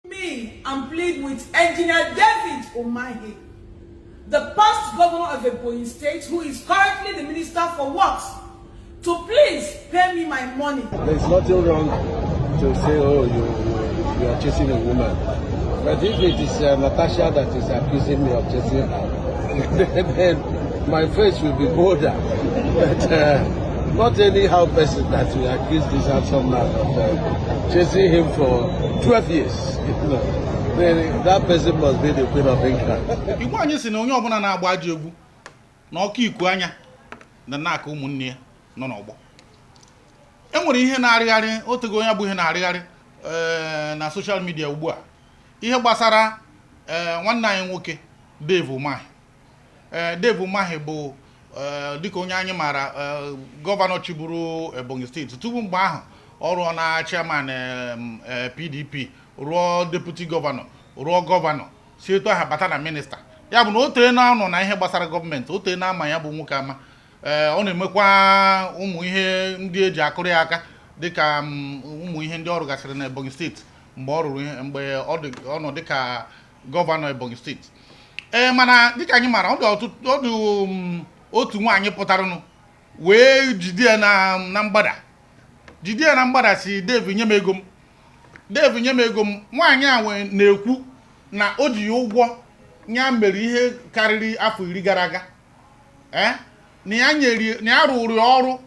Me and plead with Engineer David Umahi, the past governor of Ebonyi State, who is currently the Minister for Works, to please pay me my money. There's nothing wrong to say, "Oh, you are chasing a woman." But if it is Natasha that is accusing me of chasing her, then my face will be bolder. But not anyhow person that will accuse this handsome man of chasing him for 12 years. Then that person must be the Queen of England. Igbo anyị si na onye ọbụla na-agba ajọ egwu na ọkụ iku anya na na-aka ụmụnne ya nọ n'ọgbọ. E nwere ihe na-arịgharị otego, onye bụ ihe na-arịgharị na social media ugbu a, ihe gbasara nwanne anyị nwoke Dave Umahi. Dave Umahi bụ dịka onye anyị maara, gọvanọ chịburu Ebonyi Steeti tupu mgbe ahụ ọ rụọ na chairman PDP, rụọ deputy gọvanọ, rụọ gọvanọ, si etu ahụ bata na minista. Ya bụ na o tee na anọ na ihe gbasara gọọmenti, o tee na ama ya bụ nwoke ama. Ọ na-emekwa ụmụ ihe ndị eji akụrụ ya aka, dịka ụmụ ihe ndị ọ rụgasịrị na Ebonyi Steeti mgbe ọ rụrụ ihe, mgbe ọ nọ dịka gọvanọ Ebonyi Steeti. Mana dịka anyị maara, ọ dị ọtụtụ, ọ dị otu nwaanyị pụtaranụ wee jide ya na mgbada, jide ya na mgbada, si, "Dave, nye m ego m. Dave, nye m ego m." Nwaanyị a wee na-ekwu na o ji ya ụgwọ ya mere ihe karịrị afọ 10 gara aga, na ya nyere, na ya rụrụ ya ọrụ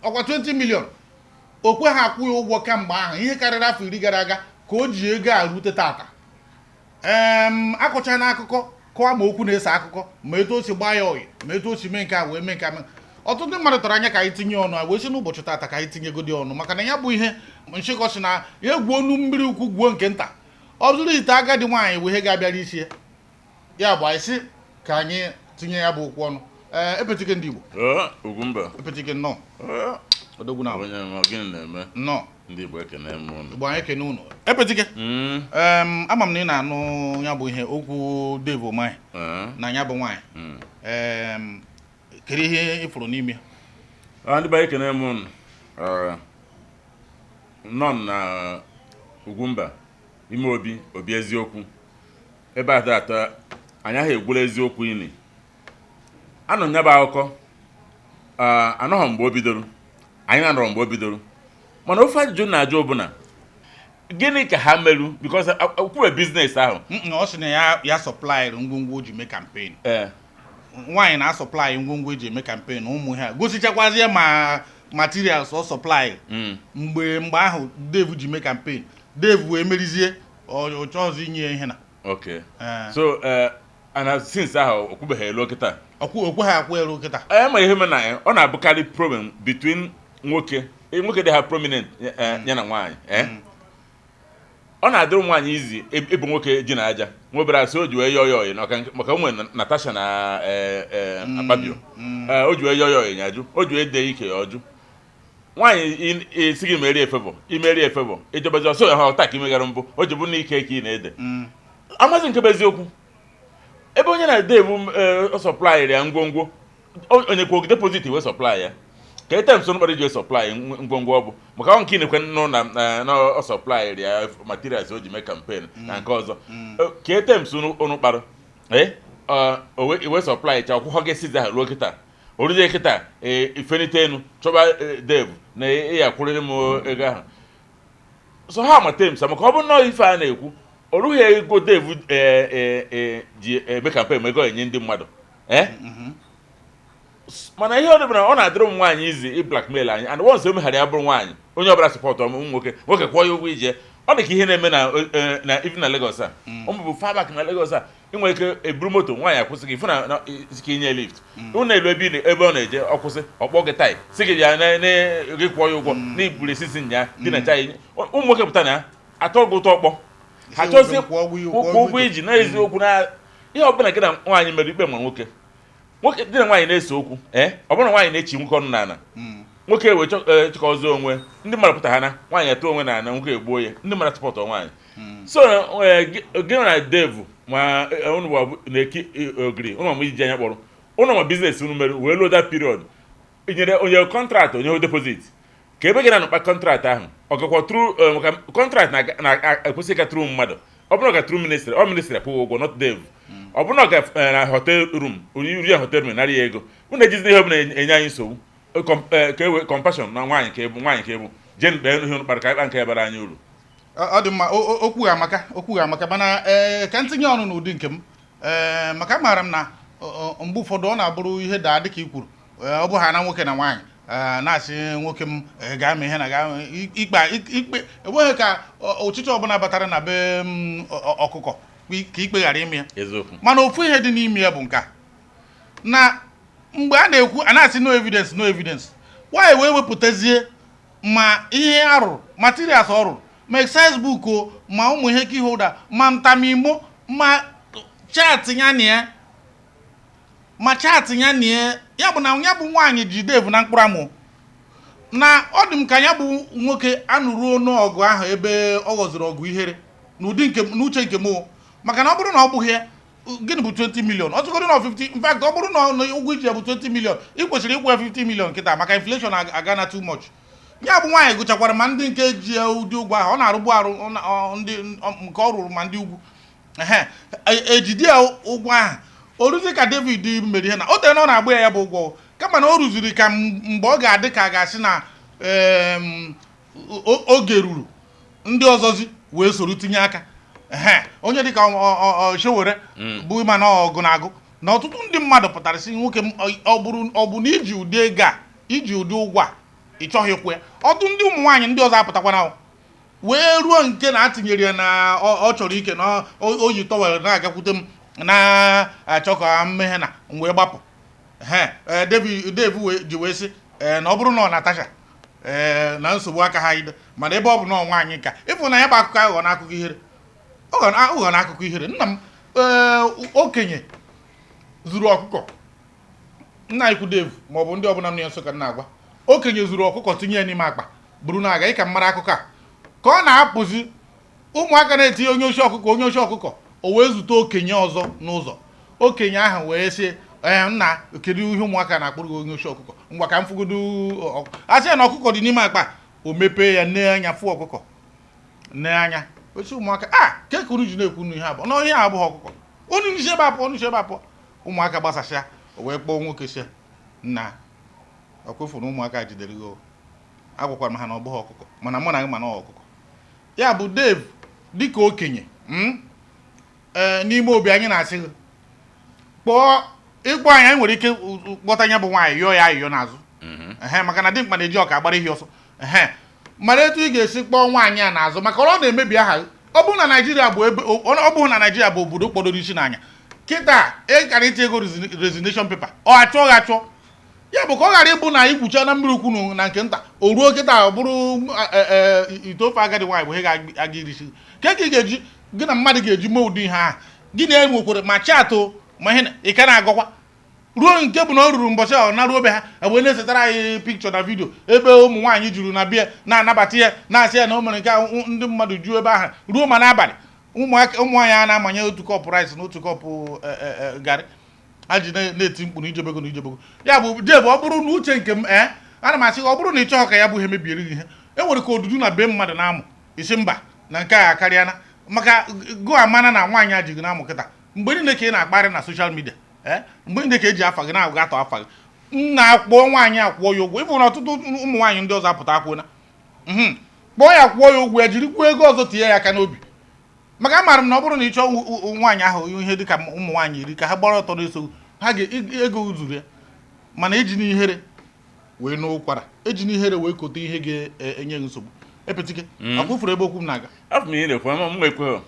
ọkwa 20 million, o kweghị akwụ ya ụgwọ kamgbe ahụ, ihe karịrị afọ 10 gara aga ka o ji ego a rute tata. Akọcha na akụkọ kọwa, ma okwu na-ese akụkọ, ma etu o si gbaa ya oyi, ma etu o si mee nke a wee mee nke a mee. Ọtụtụ ndị mmadụ tọrọ anya ka anyị tinye ọnụ, a wee sị n'ụbọchị tata ka anyị tinyegodi ọnụ, maka na ya bụ ihe nshịkọ si na ya egwuo onu mmiri ukwu gwuo nke nta, ọ zụrụ ite agadi nwaanyị bụ ihe ga-abịara isi ya. Ya bụ anyị sị ka anyị tinye ya bụ okwu ọnụ. Epetike ndị Igbo. Ee, Ugwumba. Epetike, nnọọ. Ee, odogwu na onye ma gịnị na-eme? Nnọọ. Ndị Igbo, ekene m unu. Igbo anyị ekene unu. Epetike, ama m na ị na-anụ ya bụ ihe okwu Dave Umahi na ya bụ nwaanyị. Kedu ihe ị fụrụ n'ime ya? Ah, ndị be anyị, ekene m unu. Ee, nọ na Ugwumba ime obi obi eziokwu ebe a tata anyị ahụ egwula eziokwu ini anọ nya bụ akụkọ. Ah, anọghọ mgbe o bidoro, anyị anọrọ mgbe o bidoro, mana ofe ajụjụ na-ajụ bụ na gịnị ka ha merụ? Because okwube business ahụ. Ọ sị na ya supplyịrị ngwongwo o ji mee campaign. Nwaanyị na-asupply ngwongwo eji eme campaign, ụmụ ha gosichakwazie ma materials ọ supply mgbe ahụ Dave ji mee campaign, Dave wee merizie, ọ chọọzị inye ya ihe na So and since ahụ okwubeghị elu kịta. Okwe ha akwụ elu kịta. Ee, ma ihe mere na ya, ọ na-abụkarị problem between nwoke nwoke dị ha prominent ya na nwaanyị. Ọ na-adịrị ụmụ nwaanyị izi ịbụ nwoke ji na aja nwa obere asị o ji wee yọọ ya oyi maka o nwere Natasha na Akpabio. O ji wee yọọ ya oyi ya ajụ, o ji wee dee ike ya ọjụ. Nwaanyị esi gị merie efevọ, imerie efevọ, ijebezi ọsọ ya ha ọta ka imegara mbụ, o ji bụ na ike ka ị na-ede. Amazi nke bụ eziokwu ebe onye na-ede ebu ọ supplyịrị ya ngwongwo, onye kwuo deposit wee supply ya ka etem so mkpara iji wee supply ngwongwo. Ọ bụ maka ọ nke ị na-ekwe nụ na ọ supplyịrị ya materials o ji mee campaign na nke ọzọ. Ka etem so unu kparụ, ee, o wee supply cha ọkwụkwọ gị sizi ahụ ruo kịta, o ruzie kịta, ee, ifenite enu chọba Dave na ị ya kwụrịrị m ego ahụ. So ha ma terms, maka ọ bụrụ na ife a na-ekwu o rughị ego Dave ji eme campaign, ma ego enye ndị mmadụ. Mana ihe ọ dị bụ na ọ na-adịrị ụmụ nwaanyị izi ị blackmail anyị, and once o meghara ya bụrụ nwaanyị, onye ọbụla support ụmụ nwoke, nwoke kwụọ ya ụgwọ ije. Ọ dị ka ihe na-eme na even na Lagos a, ụmụ bụ far back na Lagos a, ị nwere ike eburu moto, nwaanyị akwụsị gị fụ na ka inye lift ụnụ elu ebe ebe ọ na-eje, ọ kwụsị, ọkpọ gị tai, sị gị bịa na gị kwụọ ya ụgwọ na iburu esisi nya dị na chai. Ụmụ nwoke pụta na ya atọ gị ụtọ ọkpọ ha chọzie kwụọ ụgwọ kwụọ ụgwọ iji. N'eziokwu, na ihe ọbụla gị na nwaanyị mere, ikpe ma nwoke nwoke di na nwaanyị na-ese okwu, ọ bụrụ na nwaanyị na-echi nwoke ọnụ n'ala, nwoke wee chọkọzọ onwe, ndị mmadụ pụta ha na nwaanyị atụ onwe n'ala, nwoke egbuo ya, ndị mmadụ support nwaanyị. So gị na Dave ma unu bụ na-eki ogiri unu ma ijiji anya kpọrọ unu ma business unu mere wee luo that period, nyere onye contract, onye deposit ka Ka ebe gị na-anọkpa contract ahụ, ọ gakwa through, maka contract na-ekwesị ịga through mmadụ. Ọ bụrụ na ọ ga through ministry, ọ ministry akwụghị ụgwọ, not Dave. Ọ bụrụ na ọ ga na hotel room, uri ya hotel room, nara ya ego. Unu ejizi ihe ọbụla enye anyị nsogbu. Ka e wee compassion na nwaanyị ka ebu, nwaanyị ka ebu jee mkpe ihe unu kpara, ka ịkpa nke ya bara anyị uru. Ọ dị mma. Okwu amaka, okwu amaka, mana ee, ka ntinye ọnụ n'ụdị nke m, ee, maka amaara m na mgbe ụfọdụ ọ na-abụrụ ihe daa dịka i kwuru, ee, ọ bụ ha na nwoke na nwaanyị, ee, na-asị nwoke m, ee, gaa mee ihe na gaa mee ikpe ikpe enweghị ka ọchịchị ọbụla batara na be m, ọkụkọ ka ikpe ghara ime ya. Eziokwu. Mana ofu ihe dị n'ime ya bụ nke a, na mgbe a na-ekwu, a na-asị no evidence, no evidence, nwaanyị wee wepụtazie ma ihe a rụrụ, materials ọ rụrụ, ma exercise book o, ma ụmụ ihe key holder, ma ntamimo, ma chat ya na ya, ma chat ya na ya. Ya bụ na ya bụ nwaanyị ji Dave na mkpụrụ amụ, na ọ dị m ka ya bụ nwoke anụruo n'ọgụ ahụ ebe ọ ghọziri ọgụ ihere n'ụdị nke n'uche nke m o. Maka na ọ bụrụ na ọ bụghị ya, gịnị bụ 20 million? Ọ tụgodị na 50, in fact, ọ bụrụ na ụgwọ iji ya bụ 20 million, ị kwesịrị ịkwụ ya 50 million kịta, maka inflation aga na too much. Ya bụ nwaanyị gụchakwara ma ndị nke ji ya ụdị ụgwọ ahụ ọ na-arụbu arụ, ndị nke ọ rụrụ, ma ndị ugwu ehe ejide ya ụgwọ ahụ. O ruzi ka David mere ihe na o tere na ọ na-agba ya, ya bụ ụgwọ, kama na o ruziri ka mgbe ọ ga-adị ka a ga-asị na oge ruru, ndị ọzọzi wee soro tinye aka. Ehe, onye dịka Sowore bụ ịma na ọgụ na-agụ na ọtụtụ ndị mmadụ pụtara sị nwoke m, ọ bụrụ ọ bụ na iji ụdị ego a, iji ụdị ụgwọ a, ị chọghị ịkwụ ya. Ọtụtụ ndị ụmụ nwaanyị ndị ọzọ apụtakwana wee ruo nke na atinyere ya na ọ chọrọ ike na o yi towel na-agakwute m na-achọ ka mmehie na m wee gbapụ. Ehe, David, Dave wee ji wee sị ee na ọ bụrụ na ọ Natasha, ee, na nsogbu aka ha ide, mana ebe ọ bụ na ọ nwaanyị ka ịfụ na ya bụ akụkọ aghụghọ na akụkọ ihere, ọ ghọrọ na akụkọ ihere. Nna m, ee, okenye zuru ọkụkọ, nna ikwu Dave maọbụ ndị ọbụla nọ ya nso ka m na-agwa, okenye zuru ọkụkọ tinye ya n'ime akpa buru na-aga ịka mara akụkọ a ka ọ na-apụzi, ụmụaka na-etinye onye ochi ọkụkọ, onye ochi ọkụkọ. O wee zute okenye ọzọ n'ụzọ. Okenye ahụ wee sị, ee, nna, kedu ihe ụmụaka na-akpụrụ gị onye ochi ọkụkọ? Ngwa, ka m fụgodu. A sị ya na ọkụkọ dị n'ime akpa. O mepee ya, nee anya, fụ ọkụkọ, nee anya osi ụmụaka a ke ka unu ji na-ekwu unu ihe abụọ na ihe a abụghị ọkụkọ, unu nisi ebe apụọ, unu si ebe apụọ. Ụmụaka gbasasịa. O wee kpọọ nwoke sị, nna, ọkwefu na ụmụaka jidere gị o. Agwakwara m ha na ọ bụghị ọkụkọ, mana mụ na gị ma na ọ ọkụkọ. Ya bụ Dave, dịka okenye, ee, n'ime obi anyị na-asị gị kpọọ ịkpọ anyị, anyị nwere ike kpọta ya bụ nwaanyị, yọọ ya ayịyọ n'azụ. Ehe, maka na dimkpa na-eji ọka agbara ihe ọsọ. Ehe, mara etu ị ga-esi kpọọ nwaanyị a n'azụ, maka ọ na-emebi aha gị. Ọ bụrụ na Naijiria bụ ebe ọ bụrụ na Naijiria bụ obodo kpọdoro isi n'anya kịta, ị gara iti ego resignation paper, ọ achụọ gị achụọ. Ya bụ ka ọ ghara ịbụ na ikwucha na mmiri ukwu na nke nta, o ruo kịta ọ bụrụ ite ofe agadi nwaanyị bụ ihe ga-aga irisi ke ka ị ga-eji gị na mmadụ ga-eji mee ụdị ihe ahụ gị na enwekwere ma chat ma ihe ị ka na-agọkwa ruo nke bụ na o ruru mbọchị ahụ naruo be ha, wee na-esetara anyị pikchọ na video ebe ụmụ nwaanyị juru na bịa na-anabata ya, na-asị ya na o mere nke ahụ. Ndị mmadụ juo ebe ahụ ruo ma n'abalị. Ụmụaka, ụmụ nwaanyị a na-amanye otu cup rice na otu cup garị ha ji na-eti mkpu na ijebego na ijebego. Ya bụ Dave, ọ bụrụ na uche nke m, ee, ana m asị gị, ọ bụrụ na ị chọghị ka ya bụ ihe mebiere gị ihe, e nwere ka odudu na be mmadụ na-amụ isi mba na nke a akarịana, maka gụ amana na nwaanyị a ji gị na-amụ kịta mgbe niile ka ị na-akparị na social media, ee, mgbe niile ka eji afa gị na-agụ atọ afa gị nna. Kpọọ nwaanyị a, kwụọ ya ụgwọ. Ịfụ na ọtụtụ ụmụ nwaanyị ndị ọzọ apụta akwụna. Kpọọ ya, kwụọ ya ụgwọ ya, jirikwuo ego ọzọ tinye ya aka n'obi, maka amaara m na ọ bụrụ na ị chọọ nwaanyị ahụ ihe dị ka ụmụ nwaanyị 10 ka ha gbara ọtọ na-eso ha ga ego zuru ya. Mana eji n'ihere wee n'ụkwara, eji n'ihere wee kote ihe ga-enye gị nsogbu epetike akwụfuru ebe okwu m na-aga. Afọ m ihe na-ekwu, ma m ekwe.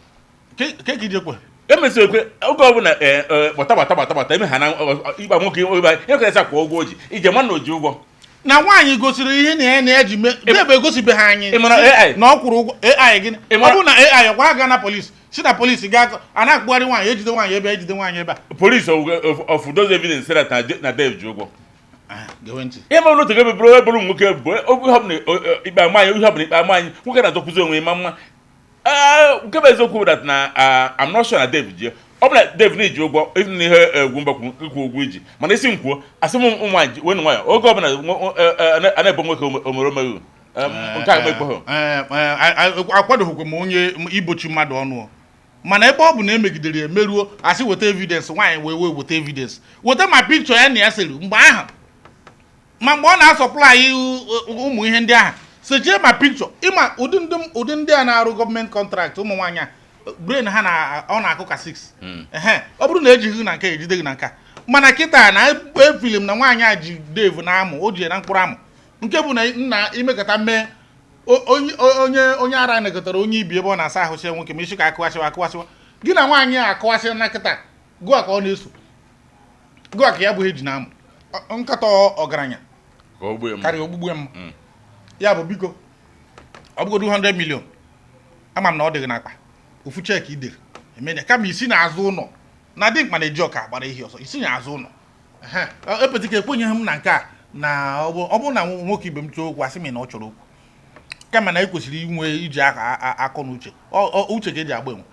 Ke ka iji ekwe? Emesi ekwe oge ọbụla, gbata gbata gbata gbata eme ha na ịgba nwoke ịgba ihe kwesịrị kwụọ ụgwọ o ji ije ma na o ji ụgwọ. Na nwaanyị gosiri ihe na ya na ya ji mee ebe egosibeghị anyị Ị mara AI? na ọ kwụrụ ụgwọ. AI gịnị? Ị ọ bụrụ na AI kwa aga na polisi, si na polisi gaa a na-akpụgharị nwaanyị, ejide nwaanyị ebe a, ejide nwaanyị ebe a. Police of those evidence say that na Dave ji ụgwọ. Ah, gewe ntị. Ihe mere n'otu ebe bụrụ ebụrụ nwoke bụ ihe ọbụla ikpe ama anyị, ihe ọbụla ikpe ama anyị, nwoke na-azọkwụzi onwe ya ma mma. Ee, nke bụ eziokwu bụ that na I'm not sure na Dave ji. Ọ bụ na Dave na-eji ụgwọ even ihe egwu mgbakwu ịkwụ ụgwọ iji, mana isi m kwuo, asị m ụmụ nwaanyị wenu nwayọ oge ọbụla a na-ebo nwoke omere omeghu. Nke a ekweghị. Akwadoghịkwa m onye ibochi mmadụ ọnụ o. Mana ebe ọ bụ na emegidere ya emeruo, asị weta evidence, nwaanyị wee wee weta evidence, weta ma picture ya na ya sere mgbe ahụ, ma mgbe ọ na-asupply ụmụ ihe ndị ahụ, sechie ma picture. Ịma ụdị ndị a na-arụ gọọmenti contract, ụmụ nwaanyị a, brain ha na ọ na-akụ ka 6. Ehe, ọ bụrụ na ejighị na nke, ejide gị na nke. Mana kịta na efeeli m na nwaanyị a ji Dave na-amụ, o ji ya na mkpụrụ amụ, nke bụ na nna imekọta mee onye ara nekọtara onye ibi ebe ọ na-asa ahụ, sie nwoke ma isi ka akụwasịwa akụwasịwa gị na nwaanyị a akụwasịra na kịta gụa ka ọ na-eso, gụa ka ya bụ ihe ji na-amụ. Nkatọ ọgaranya ka o gbuo m karịa ogbugbu m. Ya bụ, biko, ọ bụgodu 100 million, ama m na ọ dịghị n'akpa, ofu cheque idere emenya, kama isi n'azụ ụlọ na dimkpa na-eji ọka agbara ehi ọsọ, isi n'azụ ụlọ. Ehe, epetike ekwenyeghị m na nke a, na ọ bụrụ na nwoke ibe m chọọ okwu, asị m na ọ chọrọ okwu, kama na ekwesịrị inwe iji akọ na uche. Uche ka eji agba enwe.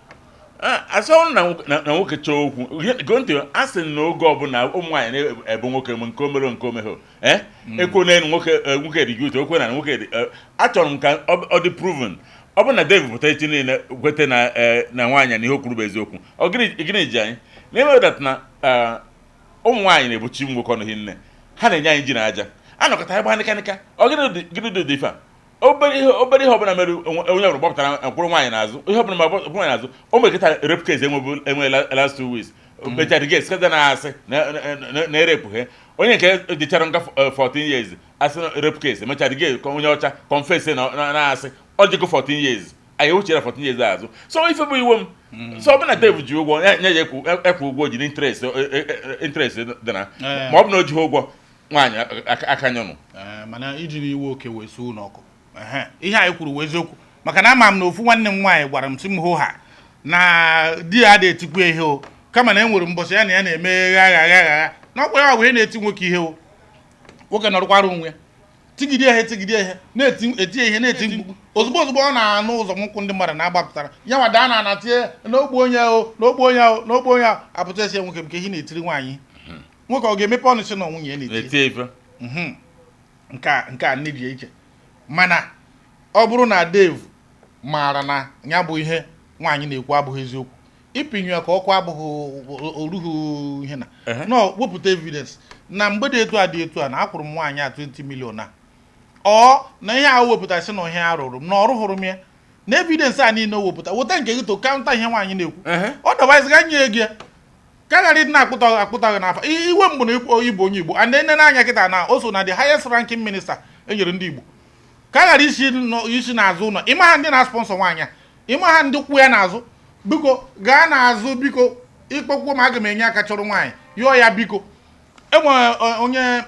Asị ọrụ na nwoke chọọ okwu. Gee ntị, a sị na oge ọbụla ụmụ nwaanyị na-ebu nwoke m nke o mere, nke o meghe, ekwe n'elu nwoke, nwoke dị guilty, okwe na nwoke dị, achọrọ m ka ọ dị proven. Ọ bụrụ na Dave pụta echi niile kwete na nwaanyị na ihe o kwuru bụ eziokwu, ọ gịnị ji anyị na-eme that na ụmụ nwaanyị na-ebuchi nwoke ọnụ hinne, ha na-enye anyị ji na aja anọkọta anyị gbaa nịkanịka. Ọ gịnị dị ife a? Obere ihe ọbụla mere, onye ọbụla gbapụtara mkpụrụ nwaanyị n'azụ, ihe ọbụla ma gbapụrụ nwaanyị n'azụ. O mekịta rape case enwebu enwe last 2 weeks, mechara gate sịta na asị na erepụ ha onye nke dịchara nga 14 years, asị na rape case, mechara gate ka onye ọcha confess na asị ọ dịgo 14 years, anyị ewuchere 14 years azụ. So ife bụ iwe m, so ọ bụ na Dave ji ụgwọ ya, nye ya ekwu ụgwọ o jiri interest dị na ma ọ bụ na o jighị ụgwọ nwaanyị aka nyọnụ. Mana iji n'iwe oke wee suo n'ọkụ. Ehe, ihe anyị kwuru wụ eziokwu, maka na ama m na ofu nwanne m nwaanyị gwara m sị m hụ ha na di ya ada etikwu ihe o, kama na e nwere mbọsị ya na ya na-eme gha gha gha gha na ọkwa ya bụ ihe na-eti nwoke ihe o. Nwoke nọrọkwara onwe ya tigide ihe, tigide ihe, na-eti eti ihe, na-eti mkpu. Ozugbo ozugbo ọ na-anụ ụzọ nkwụ ndị mmadụ na-agbapụtara ya, nwa daa na ana tie n'ogbu onye o, n'ogbu onye o, n'ogbu onye o, apụta esi nwoke m ka ihe na-etiri nwaanyị. Nwoke ọ ga-emepe ọnụ sị na nwunye ya na-eti? Na-eti ife. Nke a nne ji iche, mana ọ bụrụ na Dave maara na ya bụ ihe nwaanyị na-ekwu abụghị eziokwu, ịpịnye ya ka ọkụ abụghị orughị ihe na nọ wepụta evidence na mgbe dị etu a dị etu a na akwụrụ m nwaanyị a 20 million, na ọ na ihe a wepụta sị na ihe a rụrụ m na ọrụ hụrụ m ya na evidence a niile o wepụta, weta nke gị to counter ihe nwaanyị na-ekwu. Otherwise ga nye ego ya ka ghara ịdị na-akpụta akpụta gị n'afa. Iwe mbụ na ịbụ onye Igbo and nne n'anya kịta na o so na the highest ranking minister e nyere ndị Igbo, ka a ghara isi isi n'azụ ụlọ. Ịma ha ndị na-sponsor nwaanyị a, ịma ha ndị kwụ ya n'azụ. Biko gaa n'azụ, biko, ịkpọkwuo m, aga m enye aka chọrọ nwaanyị yọọ ya, biko. Enwere onye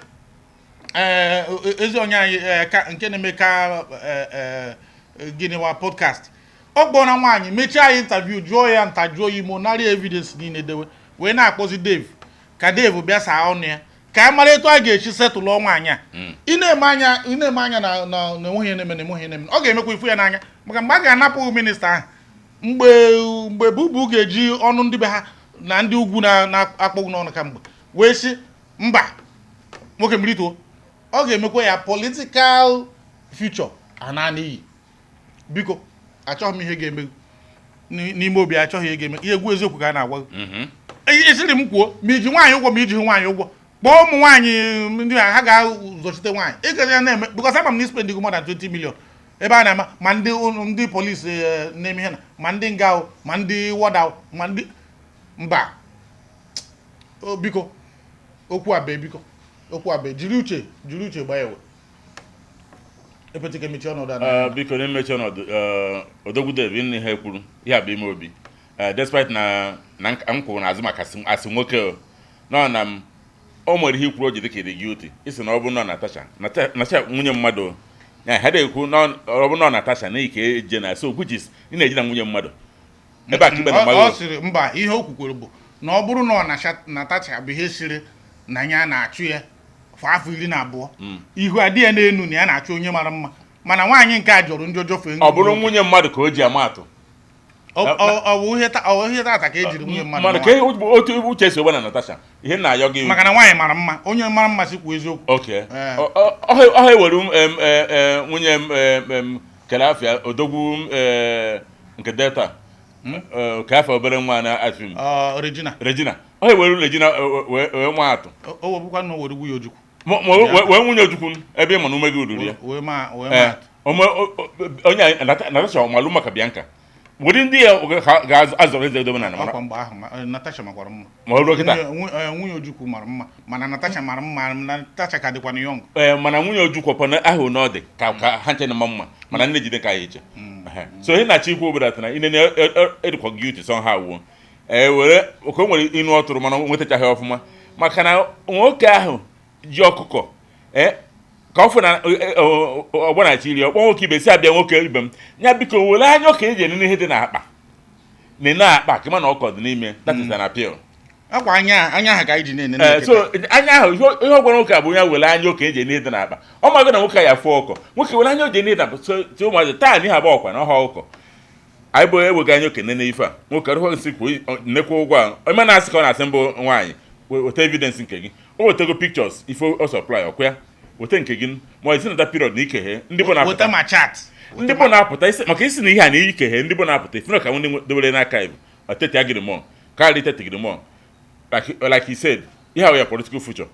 ezi onye anyị ka nke na-eme ka gịnị wa podcast, ọ kpọrọ nwaanyị, mechaa ya interview, jụọ ya nta, jụọ ya imo, narị evidence niile dewe, wee na-akpọzi Dave ka Dave bịa saa ọnụ ya ka a mara etu a ga-esi settlelụ nwaanyị a. Ị na-eme anya, ị na-eme anya na enweghị ihe na-eme, na enweghị ihe na-eme. Ọ ga-emekwa ifu ya n'anya, maka mgbe a ga-anapụ minista ahụ, mgbe bubu ga-eji ọnụ ndị be ha na ndị ugwu na-akpọgbu n'ọnụ ka mgbe wee sị mba, nwoke mrituo, ọ ga-emekwa ya political future ana n'iyi. Biko, achọghị m ihe ga-eme n'ime obi, achọghị ihe ga-eme ihe egwu. Eziokwu ka a na-agwa gị. Esiri m kwuo, ma iji nwaanyị ụgwọ, ma ijighị nwaanyị ụgwọ, kpọọ ụmụ nwaanyị ndị a ha ga-azọchite nwaanyị ịgazi ya na-eme, because ama m na spend more than 20 million ebe a na-ama ma ndị polisi na-eme ihe na ma ndị nga o, ma ndị warder o, ma ndị mba o. Biko, okwu abe, biko, okwu abe, jiri uche, jiri uche gbaa ewe epetike mechie ọnọdụ a. Biko, na-emechi ọnọdụ, odogwu Dave, nne ihe kwuru ihe a bụ ime obi. Despite na m kwụrụ n'azụ maka asị nwoke o, nọ na m o nwere ihe ikwuru o ji dị ka ịdị guilty, isi na ọ bụ nọ Natasha, Natasha nwunye mmadụ ya ha na-ekwu na ọ bụ nọ Natasha na ike eje na so, which is ị na-eji na nwunye mmadụ ebe a ka ikpe na ọ mmadụ. Sịrị mba, ihe o kwukwere bụ na ọ bụrụ na ọ na Natasha bụ ihe siri na ya na-achụ ya for afọ 12, ihu adị ya n'elu na ya na-achụ onye mara mma, mana nwaanyị nke a jọrọ njọ jọfee. Ọ bụrụ nwunye mmadụ ka o ji ama atụ. Ọ bụ ihe ọ bụ ihe tata ka ejiri nwunye mmadụ Mana nwa. ka ihe otu uche si ogbe na Natasha, ihe m na-ayọ gị Maka na nwaanyị mara mma, onye mara mma sikwu eziokwu. Okay. Eh. Ọ ewere m nwunye m Kelafia odogwu m, nke Delta. Kelafia obere nwa na afim. Ọ, Regina. Regina, ọ ewere Regina wee nwa atụ. O webụkwa na o were nwunye Ojukwu. Ma wee nwunye Ojukwu ebe ị ma na ume gị ruru ya. Wee ma atụ. Onye a, Natasha ọmalụ maka Bianca were ndị ya ga-azọrọ eze edobe na Ọkwa mgbe ahụ Natasha makwara mma. Ma ọ ruo kịta. Nwunye Ojukwu mara mma, mana Natasha mara mma. Natasha ka dịkwa na young. Ee, mana nwunye Ojukwu ọpọ ahụ na ọ dị ka ha nche na mma mma, mana nne jide ka ya iche. Ehe. So ihe na-achọ ikwu obodo atana ine edikwa guilty somehow wuo ee were ka o nwere inu ọ tụrụ, mana o nwetachaghị ọfụma, maka na nwoke ahụ ji ọkụkọ ee ka ọ fụ na ọgbọ na-achị iri ọkpọ nwoke ibe si abịa, nwoke ibe m ya biko were anya ọka eji enene ihe dị n'akpa nene akpa ka ịma na ọkọ dị n'ime. That is an appeal. Akwa anya ahụ ka anyị ji na-ene. Ee, so anya ahụ, ihe ọ gwara nwoke a bụ ya were anya oke eji ene ihe dị n'akpa. Ọ mago na nwoke a ya fụ ọkọ nwoke were anya oji ene ihe dị n'akpa. So so ụmụazị taa na ihe abụọ ọkwa na ọha ọkọ anyị bụ ewega anya oke nene ife a nwoke ọrụkwa nsị kwuo nnekwa ụgwọ a onye na-asị ka ọ na-asị mbụ nwaanyị weta evidence nke gị. O wetago pictures ife o supply ọkwa ya weta nke gị, ma esi na period na ikeghe ndị bụ na-apụta. Weta ma chat. Ndị bụ na-apụta isi maka isi na ihe a na ikeghe ndị bụ na-apụta ifuna ka ndị dowere n'aka ibu ọteti agịrị mọ karịa tetigiri mọ. Like he said, ihe ahụ ya political future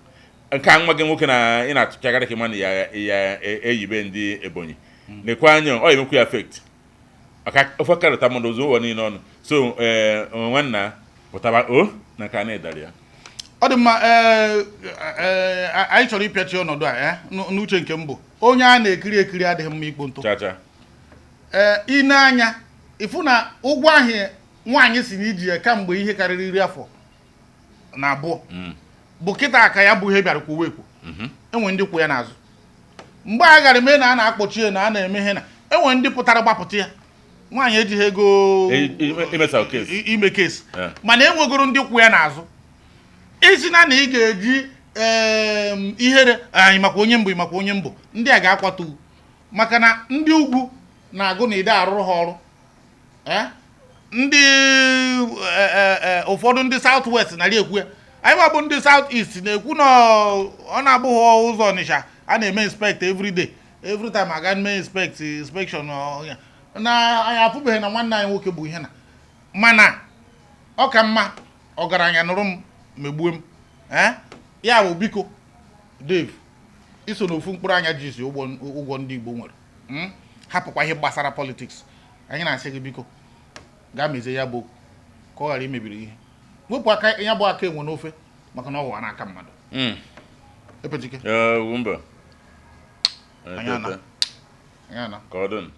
nke a nwa gị nwoke na ị na-atụchagharị ka ịma na ya ya eyibe ndị Ebonyi nekwa anya ọ emekwa ya affect maka ofe karịta mmadụ ụzọ ụwa niile ọnụ. So ee, nwanna pụtaba o na nke a na-edara ya. Ọ dị mma. Ee ee, anyị chọrọ ịpịachi ọnọdụ a. N'uche nke mbụ, onye a na-ekiri ekiri adịghị mma ikpo ntụ. Cha cha. Ee, ine anya ịfụ na ụgwọ ahụ nwaanyị si na iji ya kamgbe ihe karịrị 22 afọ bụ kịta ka ya bụ ihe bịara kwuwe ekwo. Enwe ndị kwụ ya n'azụ mgbe a gara mee na a na-akpọchi ya na a na-eme ihe na enwe ndị pụtara gbapụta ya. Nwaanyị ejighị ego Imesa case. Ime case. Mana enwegoro ndị kwụ ya n'azụ isi na ị ga-eji ihere anyị makwa onye mbụ, makwa onye mbụ ndị a ga-akwatu, maka na ndị ugwu na-agụ na ide arụrụ ha ọrụ. Ndị ụfọdụ ndị South West narị ekwu ya, anyị ma bụ ndị South East na-ekwu na ọ na-abụghị ụzọ Ọnịsha a na-eme inspect every day, every time aga mee inspection ya na anyị afụbeghị na nwanne anyị nwoke bụ ihe na mana ọ ka mma ọgaranya nụrụ m megbue m. Ya bụ biko Dave, iso n'ofu mkpụrụ anya ji isi ụgwọ ndị Igbo nwere. Hapụkwa ihe gbasara politics. Anyị na-asị gị biko gaa mezie ya bụ okwu ka ọ ghara imebiri ihe. Wepụ aka ya bụ aka enwe n'ofe, maka na ọ ghọwa n'aka mmadụ. Epechike. Ee, Ugwumba. Anyị ana. Anyị ana. Ka ọ dị.